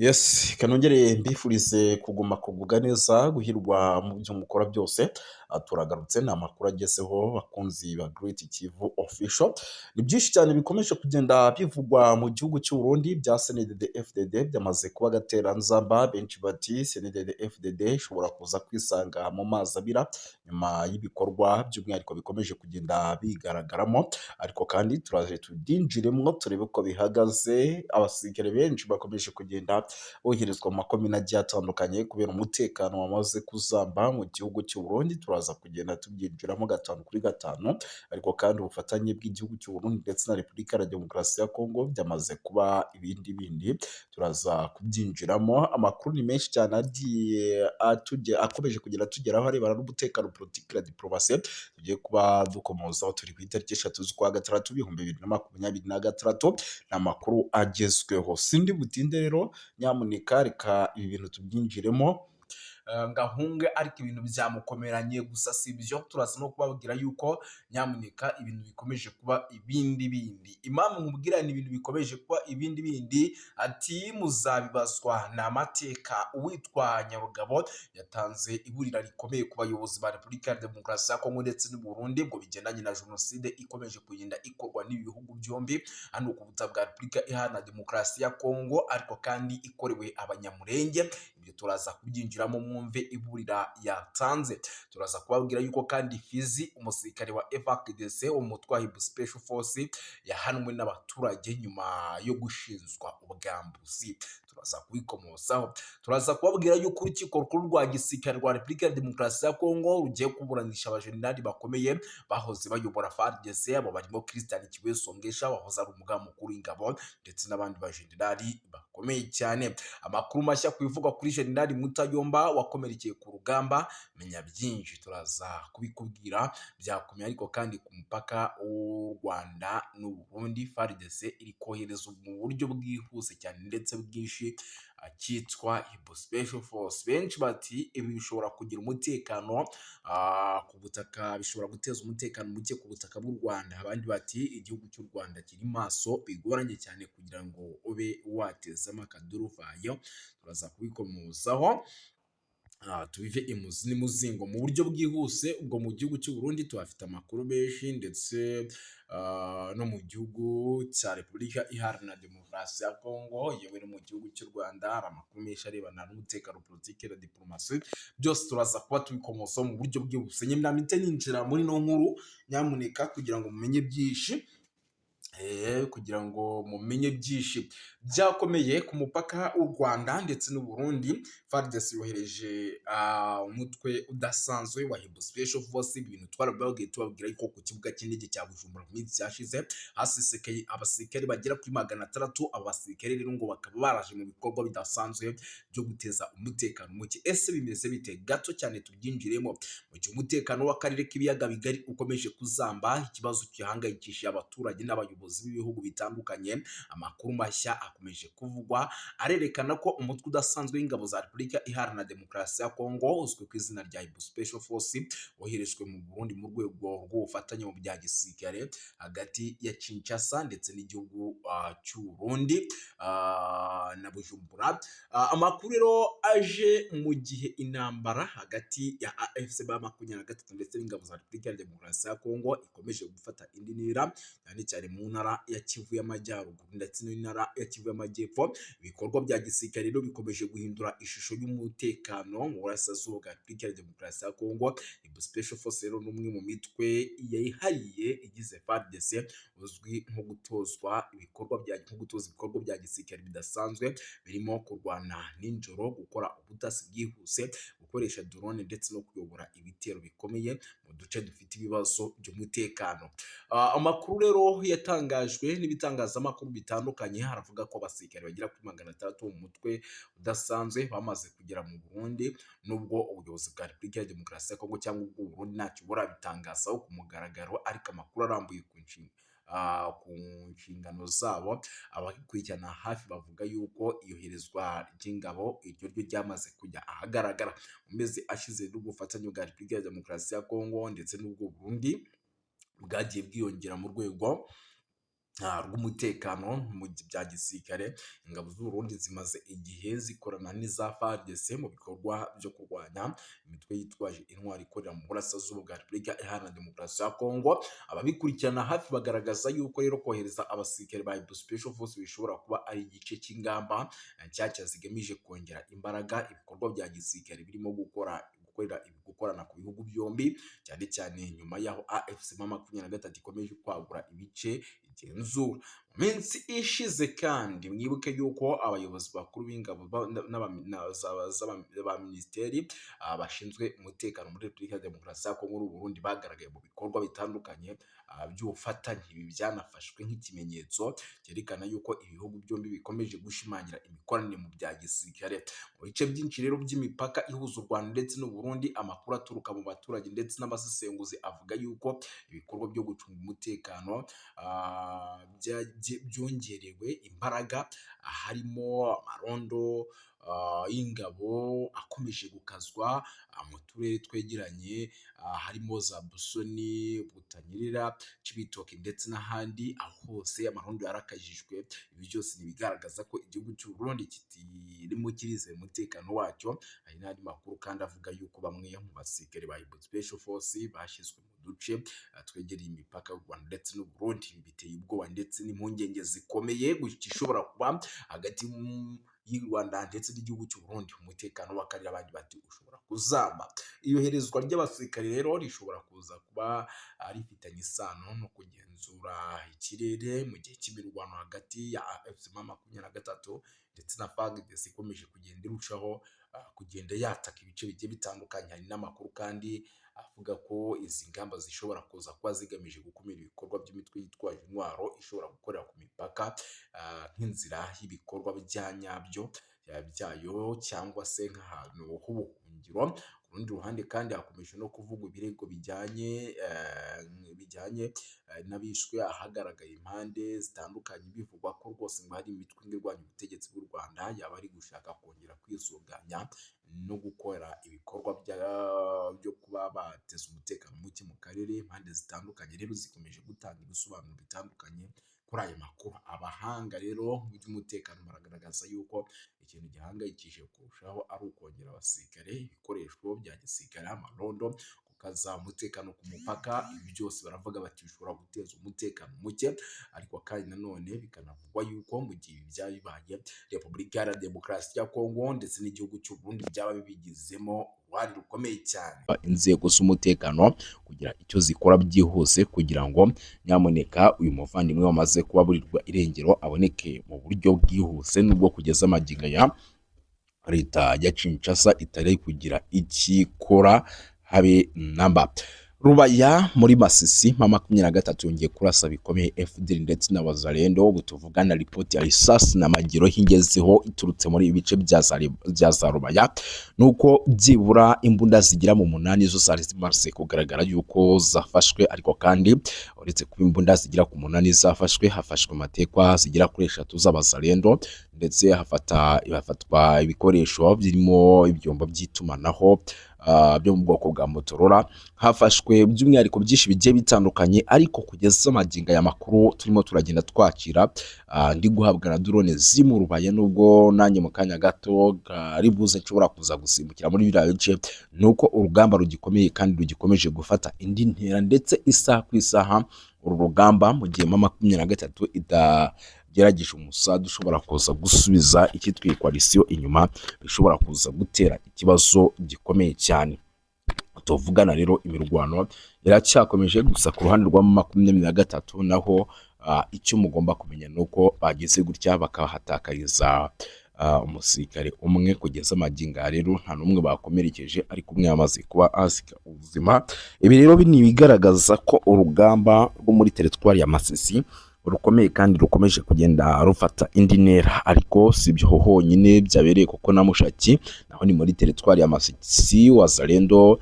Yes, kanongere mbifurize kuguma kugubwa neza, guhirwa mu byo mukora byose. Turagarutse ni amakuru agezeho, bakunzi ba Great Kivu Official. Ni byinshi cyane bikomeje kugenda bivugwa mu gihugu cy'u Burundi bya CNDD FDD byamaze kuba agateranzamba. Benshi bati CNDD FDD ishobora kuza kwisanga mu mazi abira nyuma y'ibikorwa by'umwihariko bikomeje kugenda bigaragaramo, ariko kandi turaje tubyinjiremo turebe uko bihagaze. Abasirikare benshi bakomeje kugenda boherezwa mu makomine agiye atandukanye kubera umutekano wamaze kuzamba mu gihugu cy'u Burundi. Turaza kugenda tubyinjiramo gatanu kuri gatanu, ariko kandi ubufatanye bw'igihugu cy'u Burundi ndetse na Repubulika ya Demokarasi ya Kongo byamaze kuba ibindi bindi, turaza kubyinjiramo. Amakuru ni menshi cyane agiye akomeje kugenda tugeraho arebana n'umutekano, politiki na diplomasi, tugiye kuba dukomozaho. Turi ku itariki 3 z'ukwa gatandatu 2026, ni amakuru agezweho. Sindi butinde rero, nyamuneka reka ibi bintu tubyinjiremo. Ngahunge ariko ibintu byamukomeranye. Gusa si ibyo, turaza no kubabwira yuko nyamuneka ibintu bikomeje kuba ibindi bindi. Impamvu nkubwira ni ibintu bikomeje kuba ibindi bindi, ati muzabibazwa ni amateka. Uwitwa Nyarugabo yatanze iburira rikomeye ku bayobozi ba Repubulika ya Demokarasi ya Kongo ndetse n'u Burundi ngo bigendanye na jenoside ikomeje kugenda ikorwa n'ibi bihugu byombi hano ku butaka bwa Repubulika Iharanira Demokarasi ya Kongo, ariko kandi ikorewe Abanyamurenge. Ibyo turaza kubyinjiramo mwumve iburira yatanze. Turaza kubabwira yuko kandi Fizi, umusirikare wa FARDC wo mu mutwe wa Hibu Special Force yahanwe n'abaturage nyuma yo gushinjwa ubwambuzi, turaza kubikomozaho. Turaza kubabwira yuko urukiko rukuru rwa gisirikare rwa Repubulika ya Demokarasi ya Kongo rugiye kuburanisha abajenerali bakomeye bahoze bayobora FARDC. Abo barimo Christian Kiwesongesha wahoze ari umugaba mukuru w'ingabo ndetse n'abandi bajenerali bakomeye cyane. Amakuru mashya ku bivugwa kuri Jenerali Mutayomba wakomerekeye ku rugamba, menya byinshi, turaza kubikubwira byakomeye. Ariko kandi ku mupaka w'u Rwanda n'u Burundi, FARDC iri kohereza mu buryo bwihuse cyane ndetse bwinshi akitwa Hibo Special Force. Benshi bati ibi bishobora kugira umutekano ku butaka, bishobora guteza umutekano muke ku butaka bw'u Rwanda. Abandi bati igihugu cy'u Rwanda kiri maso, bigoranye cyane kugira ngo ube watezamo akaduruvayo. Turaza kubikomozaho, tubive imuzi n'imuzingo mu buryo bwihuse. Ubwo mu gihugu cy'u Burundi tuhafite amakuru menshi, ndetse no mu gihugu cya Repubulika Iharanira Demokarasi ya Kongo, yewe no mu gihugu cy'u Rwanda hari amakuru menshi arebana n'umutekano, politiki na diplomasi. Byose turaza kuba tubikomozaho mu buryo bwihuse. Nyamite ninjira muri no nkuru, nyamuneka, kugira ngo mumenye byinshi, kugira ngo mumenye byinshi byakomeye ku mupaka w'u Rwanda ndetse n'u Burundi. FARDC yohereje umutwe udasanzwe wa Hibo Special Force. Ibintu twarababwiye, tubabwira yuko ku kibuga cy'indege cya Bujumbura mu minsi yashize hasesekaye abasirikare bagera kuri 600. Aba basirikare rero ngo bakaba baraje mu bikorwa bidasanzwe byo guteza umutekano muke. Ese bimeze bite? Gato cyane tubyinjiremo. Mu gihe umutekano w'akarere k'ibiyaga bigari ukomeje kuzamba, ikibazo gihangayikishije abaturage n'abayobozi b'ibihugu bitandukanye, amakuru mashya akomeje kuvugwa arerekana ko umutwe udasanzwe w'ingabo za Repubulika Iharanira Demokarasi ya Kongo uzwi ku izina rya Hibo Special Force woherejwe mu Burundi mu rwego rw'ubufatanye mu bya gisirikare hagati ya Kinshasa ndetse n'igihugu cy'u Burundi na Bujumbura. Amakuru rero aje mu gihe intambara hagati ya AFC M23 ndetse n'ingabo za Repubulika ya Demokarasi ya Kongo ikomeje gufata indi ntera, cyane cyane mu ntara ya Kivu y'Amajyaruguru ndetse n'intara ya Kivu y'Amajyepfo. Ibikorwa bya gisirikare rero bikomeje guhindura ishusho y'umutekano mu burasirazuba bwa Repubulika ya Demokarasi ya Kongo. Hibo Special Force rero ni umwe mu mitwe yihariye igize FARDC, uzwi nko gutozwa ibikorwa bya nko gutoza ibikorwa bya gisirikare bidasanzwe, birimo kurwana nijoro, gukora ubutasi bwihuse, gukoresha drone ndetse no kuyobora ibitero bikomeye mu duce dufite ibibazo by'umutekano. Amakuru rero yatangajwe n'ibitangazamakuru bitandukanye haravuga ko abasirikare bagera kuri 600 mu mutwe udasanzwe bamaze kugera mu Burundi, nubwo ubuyobozi bwa Repubulika ya Demokarasi ya Kongo cyangwa ubw'u Burundi ntacyo burabitangazaho ku mugaragaro, ariko amakuru arambuye ku nshingano zabo, abakurikirana hafi bavuga yuko iyoherezwa ry'ingabo iryo ryo ryamaze kujya ahagaragara. Mu mezi ashize n'ubufatanye bwa Repubulika ya Demokarasi ya Kongo ndetse n'ubw'u Burundi bwagiye bwiyongera mu rwego rw'umutekano mu bya gisirikare. Ingabo z'u Burundi zimaze igihe zikorana n'iza FARDC mu bikorwa byo kurwanya imitwe yitwaje intwari ikorera mu burasirazuba bwa Repubulika Iharanira Demokarasi ya Kongo. Ababikurikirana hafi bagaragaza yuko rero kohereza abasirikare ba Hibou Special Force bishobora kuba ari igice cy'ingamba nshyashya zigamije kongera imbaraga ibikorwa bya gisirikare birimo gukora gukorera gukorana ku bihugu byombi, cyane cyane nyuma y'aho AFC M23 ikomeje kwagura ibice igenzura. Mu minsi ishize kandi mwibuke yuko abayobozi bakuru b'ingabo ba minisiteri bashinzwe umutekano muri Repubulika ya Demokarasi ya Kongo n'u Burundi bagaragaye mu bikorwa bitandukanye by'ubufatanye. Ibi byanafashwe nk'ikimenyetso cyerekana yuko ibihugu byombi bikomeje gushimangira imikoranire mu bya gisirikare. Mu bice byinshi rero by'imipaka ihuza u Rwanda ndetse n'u Burundi, amakuru aturuka mu baturage ndetse n'abasesenguzi avuga yuko ibikorwa byo gucunga umutekano byongerewe imbaraga, harimo amarondo y'ingabo akomeje gukazwa mu turere twegeranye, harimo za Busoni, Butanyerera, Cibitoke ndetse n'ahandi. Aho hose amarondo yarakajijwe. Ibi byose ni ibigaragaza ko igihugu cy'u Burundi kitirimo kirizera umutekano wacyo. Hari n'andi makuru kandi avuga yuko bamwe mu basirikare ba Hibou Special Force bashyizwe mu duce twegereye imipaka y'u Rwanda ndetse n'u Burundi. Ibi biteye ubwoba ndetse n'impungenge zikomeye gishobora kuba hagati y'u Rwanda ndetse n'igihugu cy'u Burundi. Umutekano w'akarere, abandi bati ushobora kuzamba. Iyoherezwa ry'abasirikare rero rishobora kuza kuba rifitanye isano no kugenzura ikirere mu gihe cy'imirwano hagati ya AFC M23 ndetse na FARDC ikomeje kugenda irushaho kugenda yataka ibice bigiye bitandukanye. Hari n'amakuru kandi avuga ko izi ngamba zishobora kuza kuba zigamije gukumira ibikorwa by'imitwe yitwaje intwaro ishobora gukorera ku mipaka, nk'inzira y'ibikorwa bya nyabyo byayo cyangwa se nk'ahantu h'ubuhungiro. Ku rundi ruhande kandi hakomeje no kuvugwa ibirego bijyanye n'abishwe, ahagaragaye impande zitandukanye bivugwa ko rwose ngo hari imitwe irwanya ubutegetsi bw'u Rwanda yaba ari gushaka kongera kwisuganya no gukora ibikorwa byo kuba bateza umutekano muke mu karere. Impande zitandukanye rero zikomeje gutanga ibisobanuro bitandukanye kuri aya makuru. Abahanga rero mu by'umutekano baragaragaza yuko ikintu gihangayikishije kurushaho ari ukongera abasirikare, ibikoresho bya gisirikare, amarondo, gukaza umutekano ku mupaka. Ibi byose baravuga bati bishobora guteza umutekano muke, ariko kandi nanone bikanavugwa yuko mu gihe ibi byaba bibaye, Repubulika Iharanira Demokarasi ya Kongo ndetse n'igihugu cy'u Burundi byaba bibigizemo uruhare rukomeye cyane. Inzego z'umutekano kugira icyo zikora byihuse kugira ngo nyamuneka uyu muvandimwe wamaze kubaburirwa irengero aboneke mu buryo bwihuse, nubwo kugeza magingo aya leta ya Kinshasa itari kugira ikikora habe namba. Rubaya muri Masisi, M23 yongeye kurasa bikomeye FDLR ndetse na Wazalendo. Ubu tuvugana ripoti ya risasi na magiro hingezeho iturutse muri ibice bya za Rubaya, nuko byibura imbunda zigira mu 8 zo zari zimaze kugaragara yuko zafashwe. Ariko kandi uretse kuba imbunda zigira ku 8 zafashwe, hafashwe amatekwa zigera kuri 3 z'Abazalendo, ndetse hafatwa ibikoresho birimo ibyombo by'itumanaho byo mu bwoko bwa Motorola. Hafashwe by'umwihariko byinshi bigiye bitandukanye, ariko kugeza magingo aya makuru turimo turagenda twakira, ndi guhabwa na drone ziri mu Rubaya, nubwo nanjye mu kanya gato kari buze nshobora kuza gusimbukira muri biriya bice, nuko urugamba rugikomeye kandi rugikomeje gufata indi ntera, ndetse isaha ku isaha uru rugamba, mu gihe M23 itagerageje umusada ushobora kuza gusubiza icyitwa coalition inyuma, bishobora kuza gutera ikibazo gikomeye cyane. Tuvugana rero imirwano iracyakomeje, gusa ku ruhande rwa 23 naho icyo mugomba kumenya ni uko bageze gutya bakahatakariza umusirikare umwe. Kugeza magingo aya rero nta n'umwe bakomerekeje, ariko umwe yamaze kuba asiga ubuzima. Ibi rero ni ibigaragaza ko urugamba rwo muri teritwari ya Masisi rukomeye kandi rukomeje kugenda rufata indi ntera. Ariko si ibyo honyine byabereye, kuko na Mushaki naho ni muri teritwari ya Masisi, Wazalendo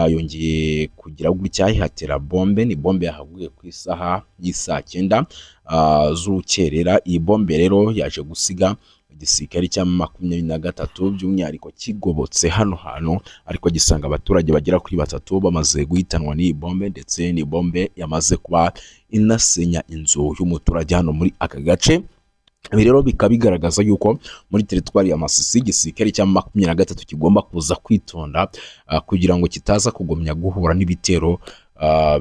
yongeye kugira gutya ihatera bombe. Ni bombe yahaguye ku isaha y'isaa 9 z'urukerera. Iyi bombe rero yaje gusiga Igisirikare cya 23 by'umwihariko kigobotse hano hantu, ariko gisanga abaturage bagera kuri batatu bamaze guhitanwa n'iyi bombe, ndetse ni bombe yamaze kuba inasenya inzu y'umuturage hano muri aka gace. Ibi rero bikaba bigaragaza yuko muri teritwari ya Masisi igisirikare cya 23 kigomba kuza kwitonda kugira ngo kitaza kugumya guhura n'ibitero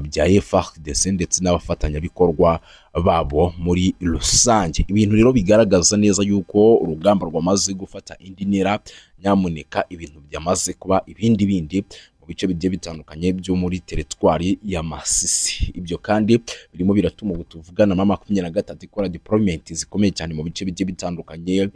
bya FARDC ndetse n'abafatanyabikorwa babo muri rusange. Ibintu rero bigaragaza neza yuko urugamba rwamaze gufata indi ntera. Nyamuneka, ibintu byamaze kuba ibindi bindi mu bice bigiye bitandukanye byo muri teritwari ya Masisi. Ibyo kandi birimo biratuma ubu tuvugana M23 ikora deployment zikomeye cyane mu bice bigiye bitandukanye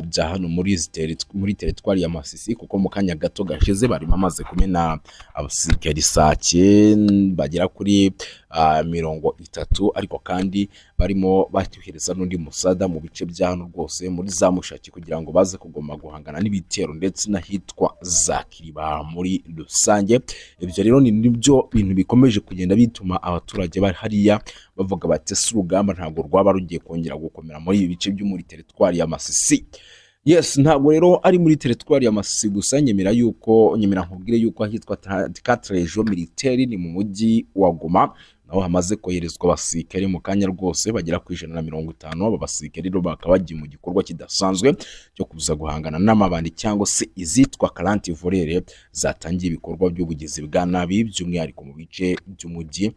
bya hano muri teritwari ya Masisi, kuko mu kanya gato gashize bari bamaze kumena abasirikari Sake bagera kuri 30, ariko kandi barimo batuhereza n'undi musada mu bice bya hano rwose muri za Mushaki, kugira ngo baze kugoma guhangana n'ibitero, ndetse n'ahitwa za Kiriba muri rusange. Ibyo rero ni nibyo bintu bikomeje kugenda bituma abaturage bari hariya bavuga bati: "Ese urugamba ntabwo rwaba rugiye kongera gukomera muri ibi bice byo muri teritwari ya Masisi?" Yes, ntabwo rero ari muri teritwari ya Masisi gusa. Nyemera nkubwire yuko ahitwa 34 Région Militaire, ni mu mujyi wa Goma, naho hamaze koherezwa abasirikare mu kanya rwose bagera ku 150. Aba basirikare rero bakaba bagiye mu gikorwa kidasanzwe cyo kuza guhangana n'amabandi cyangwa se izitwa 40 voleurs zatangiye ibikorwa by'ubugizi bwa nabi, by'umwihariko mu bice by'umujyi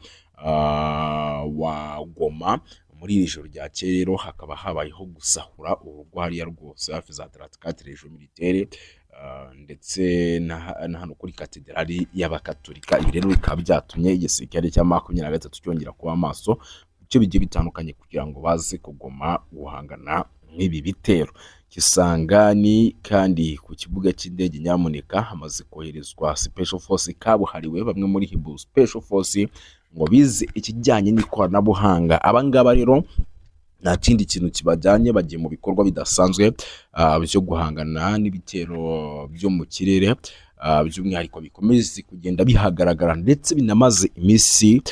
wa Goma. Muri iri joro ryakeye rero hakaba habayeho gusahura urugo hariya rwose hafi za 34 Région Militaire, ndetse na hano kuri katedrali y'Abakatolika. Ibi rero bikaba byatumye igisirikare cya 23 cyongera kuba maso mu bice bigiye bitandukanye kugira ngo baze kugoma guhangana n'ibi bitero. Kisangani kandi, ku kibuga cy'indege, nyamuneka, hamaze koherezwa special force kabuhariwe, bamwe muri Hibu Special Force ngo bize ikijyanye n'ikoranabuhanga. Aba ngaba rero nta kindi kintu kibajyanye, bagiye mu bikorwa bidasanzwe byo guhangana n'ibitero byo mu kirere, by'umwihariko bikomeze kugenda bihagaragara ndetse binamaze iminsi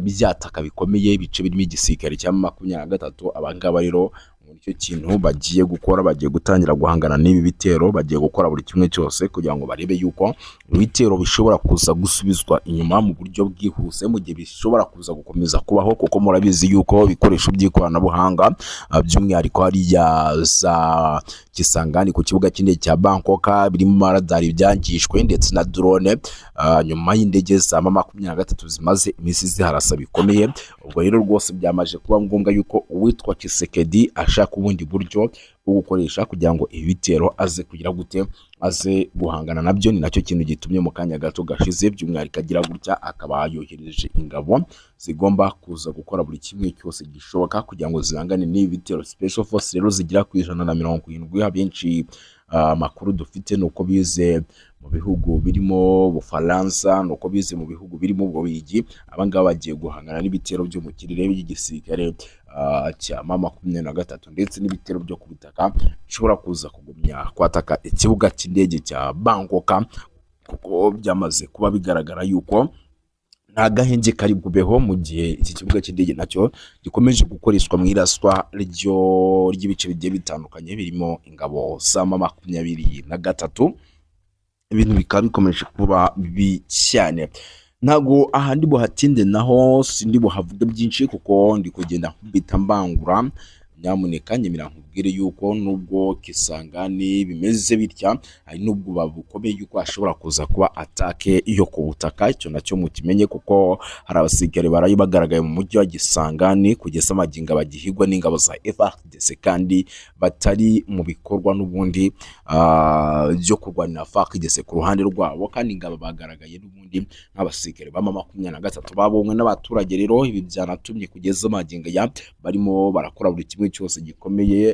byataka bikomeye ibice birimo igisirikare cya 23. Aba ngaba rero muri icyo kintu bagiye gukora, bagiye gutangira guhangana n'ibi bitero, bagiye gukora buri kimwe cyose kugira ngo barebe yuko ibitero bishobora kuza gusubizwa inyuma mu buryo bwihuse mu gihe bishobora kuza gukomeza kubaho, kuko murabizi yuko ibikoresho by'ikoranabuhanga, by'umwihariko hariya za Kisangani ku kibuga cy'indege cya Bangkok, birimo amaradari byangijwe ndetse na drone, nyuma y'indege za M23 zimaze iminsi ziharasa bikomeye. Ubwo rero rwose byamaze kuba ngombwa yuko uwitwa Tshisekedi ashaka ubundi buryo bwo gukoresha kugira ngo ibi bitero aze kugira gute, aze guhangana nabyo. Ni nacyo kintu gitumye mu kanya gato gashize by'umwihariko agira gutya akaba yohereje ingabo zigomba kuza gukora buri kimwe cyose gishoboka kugira ngo zihangane n'ibi bitero. Special Force rero zigera ku 170, abenshi amakuru dufite ni uko bize mu bihugu birimo Bufaransa, ni uko bize mu bihugu birimo Ububiligi. Aba ngaba bagiye guhangana n'ibitero byo mu kirere by'igisirikare cya M23 ndetse n'ibitero byo ku butaka bishobora kuza kugumya kwataka ikibuga cy'indege cya Bangkok, kuko byamaze kuba bigaragara yuko nta gahenge kari bubeho mu gihe iki kibuga cy'indege nacyo gikomeje gukoreshwa mu iraswa ryo ry'ibice bigiye bitandukanye birimo ingabo za M23. Ibintu bikaba bikomeje kuba bibi cyane. Ntabwo aha ndi buhatinde, naho sindi buhavuge byinshi kuko ndi kugenda nkubita mbangura. Nyamuneka nyemera nkubwire yuko nubwo Kisangani bimeze bitya, hari n'ubwoba bukomeye yuko hashobora kuza kuba attaque yo ku butaka. Icyo nacyo mukimenye, kuko hari abasirikare baraye bagaragaye mu mujyi wa Kisangani kugeza amagingo bagihigwa n'ingabo za FARDC, kandi batari mu bikorwa n'ubundi byo kurwanira FARDC ku ruhande rwabo, kandi ingabo bagaragaye n'ubundi nk'abasirikare ba M23 babonywe n'abaturage. Rero ibi byanatumye kugeza amagingo ya barimo barakora buri kimwe cyose gikomeye,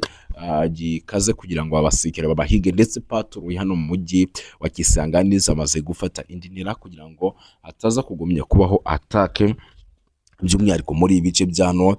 gikaze kugira ngo abasirikare babahige, ndetse patrouille hano mu mujyi wa Kisangani zamaze gufata indi ntera kugira ngo hataza kugumya kubaho attaque, by'umwihariko muri ibi bice bya hano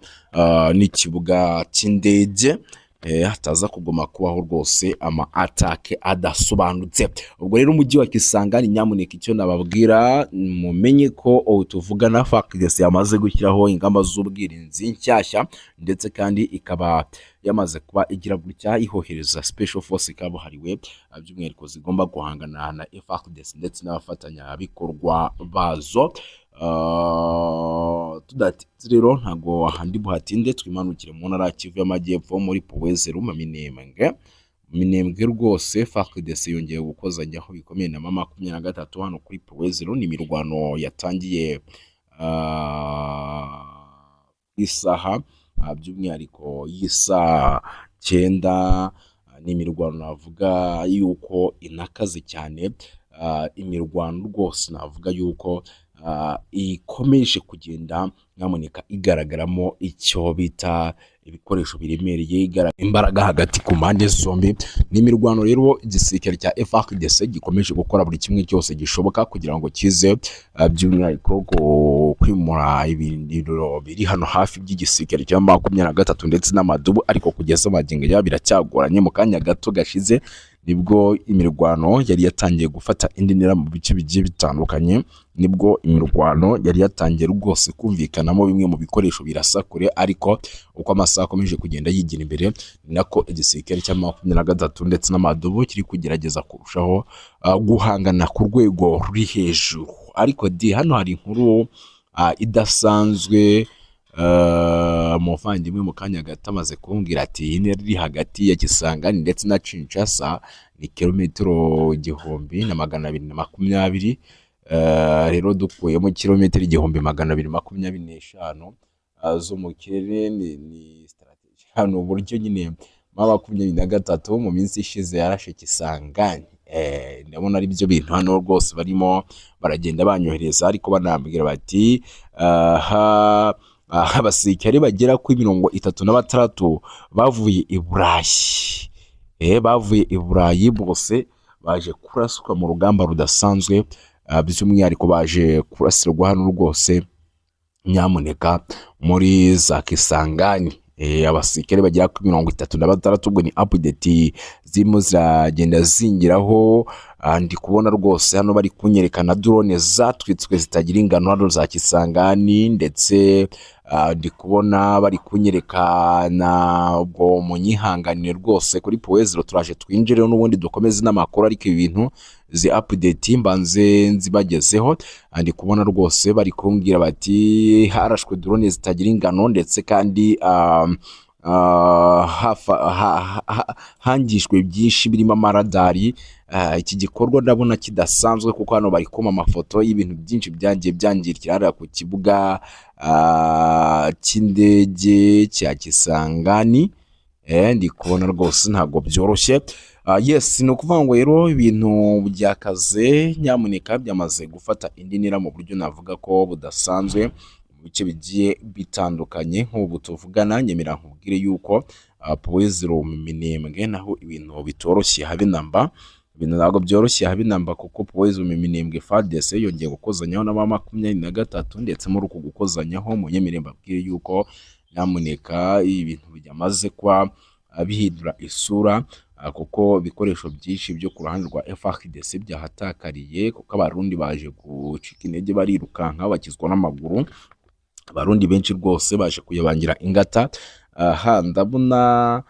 n'ikibuga cy'indege. Hataza kuguma kubaho rwose ama attaque adasobanutse. Ubwo rero umujyi wa Kisangani, nyamuneka icyo nababwira, mumenye ko ubu tuvugana FARDC yamaze gushyiraho ingamba z'ubwirinzi nshyashya, ndetse kandi ikaba yamaze kuba igira gutya ihohereza special force kabuhariwe, by'umwihariko zigomba guhangana na FARDC ndetse n'abafatanyabikorwa bazo. Tudatinze rero, ntabwo ahandi buhatinde, twimanukire mu ntara ya Kivu y'Amajyepfo muri Point Zéro mu Minembwe. Minembwe rwose FARDC yongeye gukozanyaho bikomeye na M23 hano kuri Point Zéro. Ni imirwano yatangiye isaha, by'umwihariko y'isaa 9. Ni imirwano navuga yuko inakaze cyane, imirwano rwose navuga yuko ikomeje kugenda nyamuneka igaragaramo icyo bita ibikoresho biremereye, imbaraga hagati ku mpande zombi. Ni imirwano rero igisirikare cya FARDC gikomeje gukora buri kimwe cyose gishoboka kugira ngo kize, by'umwihariko kwimura ibirindiro biri hano hafi by'igisirikare cya 23 ndetse n'amadubu, ariko kugeza magingo aya biracyagoranye. Mu kanya gato gashize nibwo imirwano yari yatangiye gufata indi ntera mu bice bigiye bitandukanye, nibwo imirwano yari yatangiye rwose kumvikanamo bimwe mu bikoresho birasa kure, ariko uko amasaha akomeje kugenda yigira imbere ni nako igisirikare cya 23 ndetse n'amadubu kiri kugerageza kurushaho guhangana ku rwego ruri hejuru. Ariko di hano hari inkuru idasanzwe. Umuvandimwe mu kanya gato amaze kumbwira ati iyi ntera iri hagati ya Kisangani ndetse na Kinshasa ni kilometero 1220. Rero dukuyemo kilometero 1225 zo mu kirere, ni strategy hano uburyo nyine M23 mu minsi ishize yarashe Kisangani. Ndabona ari byo bintu hano rwose barimo baragenda banyohereza, ariko banambwira bati aha abasirikare bagera kuri 36 bavuye i Burayi, bavuye i Burayi bose baje kuraswa mu rugamba rudasanzwe, by'umwihariko baje kurasirwa hano rwose nyamuneka muri za Kisangani. Abasirikare bagera kuri 36. Ubwo ni update zirimo ziragenda zingiraho. Ndi kubona rwose hano bari kunyerekana drone zatwitswe zitagira ingano hano za Kisangani, ndetse ndi kubona bari kunyereka na ubwo munyihanganire rwose kuri Point Zéro turaje twinjire n'ubundi dukomeze n'amakuru, ariko ibi bintu zi update mbanze nzibagezeho. Ndi kubona rwose bari kumbwira bati harashwe drone zitagira ingano, ndetse kandi hangijwe byinshi birimo amaradari. Iki gikorwa ndabona kidasanzwe kuko hano bari kumpa amafoto y'ibintu byinshi byagiye byangirikira hariya ku kibuga cy'indege cya Kisangani. Ndi kubona rwose ntabwo byoroshye. Yes, ni ukuvuga ngo rero ibintu byakaze nyamuneka byamaze gufata indi ntera mu buryo navuga ko budasanzwe mu bice bigiye bitandukanye. Nk'ubu tuvugana, nyemera nkubwire yuko Point Zéro mu Minembwe naho ibintu bitoroshye habe namba, ibintu ntabwo byoroshye habe namba, kuko Point Zéro mu Minembwe FARDC yongeye gukozanyaho na M23, ndetse muri uku gukozanyaho munyemere mbabwire yuko nyamuneka ibintu byamaze kuba bihindura isura, kuko ibikoresho byinshi byo ku ruhande rwa FARDC byahatakariye, kuko Abarundi baje gucika intege barirukanka bakizwa n'amaguru. Abarundi benshi rwose baje kuyabangira ingata. Aha ndabona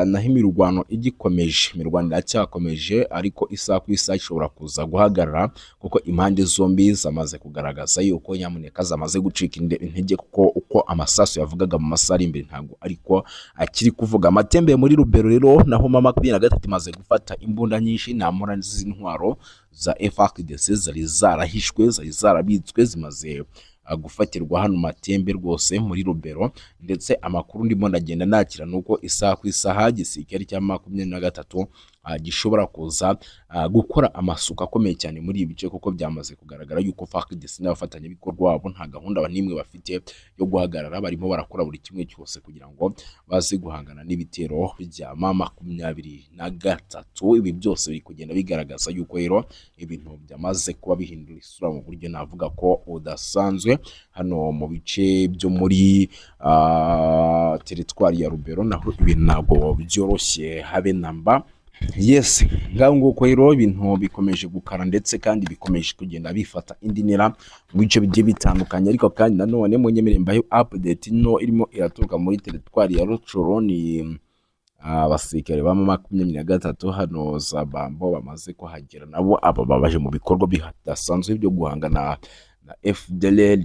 naho imirwano igikomeje, imirwano iracyakomeje, ariko isaha ku isaha ishobora kuza guhagarara, kuko impande zombi zamaze kugaragaza yuko nyamuneka zamaze gucika intege, kuko uko amasasu yavugaga mu masaha ari imbere ntabwo ariko akiri kuvuga. Amatembe muri Rubero rero naho M23 imaze gufata imbunda nyinshi ntamura z'intwaro za FARDC zari zarahishwe, zari zarabitswe, zimaze gufatirwa hano Matembe rwose muri Rubero. Ndetse amakuru ndimo ndagenda nakira nuko isaha ku isaha igisirikare cya 23 gishobora kuza gukora amasuku akomeye cyane muri ibi bice, kuko byamaze kugaragara yuko FARDC n'abafatanyabikorwa babo nta gahunda n'imwe bafite yo guhagarara. Barimo barakora buri kimwe cyose kugira ngo baze guhangana n'ibitero bya M23. Ibi byose biri kugenda bigaragaza yuko rero ibintu byamaze kuba bihindura isura mu buryo navuga ko budasanzwe hano mu bice byo muri teritwari ya Rubero. Naho ibintu ntabwo byoroshye habe namba. Yes, ngaho nguko rero ibintu bikomeje gukara, ndetse kandi bikomeje kugenda bifata indi ntera mu bice bigiye bitandukanye. Ariko kandi nanone munyemerere mbahe update no irimo iraturuka muri teritwari ya Rutshuru. Ni abasirikare ba M23 hano za Bambo bamaze kuhagera, nabo aba babaje mu bikorwa bidasanzwe byo guhangana na FDLR.